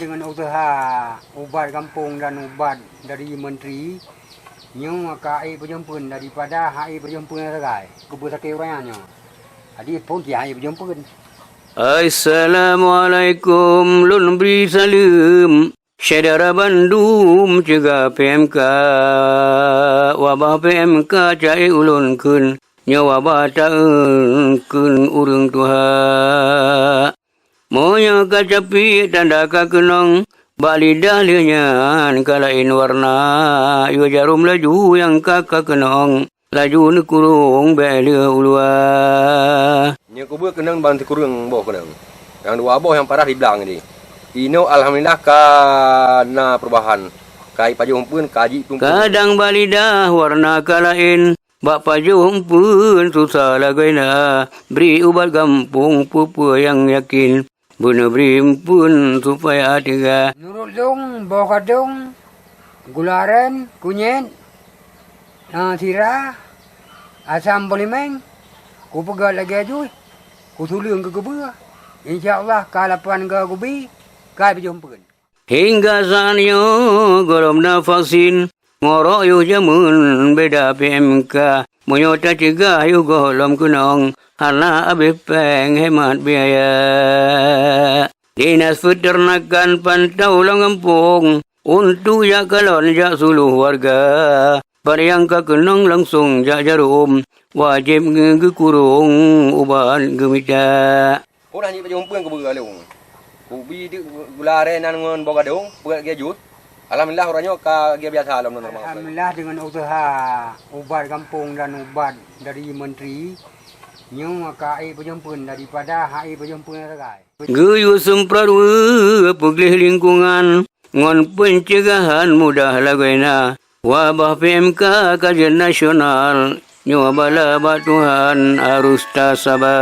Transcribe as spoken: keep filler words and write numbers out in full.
Deungon useuha ubat gampông dan ubat dari menteri, nyoe ka ék peujeumpuen daripada hana ék peujeumpuen sagai. Keubeue sakét ureuëng nyan nyoe. Jadi phon cit hana ék peujeumpuen. Assalamualaikum, lôn bri saleuem. Syedara bandum ceugah P M K, wabah P M K ca ék ulôn kheun, nyoe wabah taeun kheun ureuëng tuha. Meunyoe ka capiek tanda ka keunong, bak lidah lheueh nyan ka laén warna, yue jarom laju nyang ka ka keunong. Laju neukurong bék lheueh u luwa. Nyoe keubeue keunong ban sikureueng boh keunong. Nyang dua boh nyang parah di blang jih. Inoe alhamdulillah ka na peurubahan. Ka jipajoh umpeuen, ka jipeumpun. Kadang bak lidah warna ka laén, bak pajoh umpeuen susah lagoina. Bri ubat gampông peue-peue nyang yakin. Beuneubri umpeuen supaya teuga. Nurot lôn, boh gadong, gula aren, kunyét, ah, sira, asam beulimeng, kupeugöt lagée juih, kusuleueng keu keubeue. Insya Allah ka lapan go geubi, ka jipajoh umpeuen. Hingga saat nyoe gohlom na vaksin, ngon rot yoh jameun beda P M K. Meunyoe taceugah yoh gohlom keunong, hana abéh péng hemat biaya. Dinas Peuteurnakan pantau lam gampông, untuk jak kalon jak suluh warga. Bak nyang ka keunong langsong jak jarom, wajéb geukurong ubat geumita. Peue na jih pajoh umpeuen keubeue lôn. Kubi teuk gula aren nan ngon boh gadong, peuet lagée juih. Alhamdulillah, uroe nyoe ka lagée biasa lom normal. Alhamdulillah, deungon useuha ubat gampông dan ubat dari menteri, nyoe ka ék peujeumpuen daripada hana ék peujeumpuen sagai. Geuyue seumprat weue peugleh lingkungan, ngon peuncegahan mudah lagoina. Wabah P M K kajian nasional, nyoe bala bak Tuhan harus tasaba.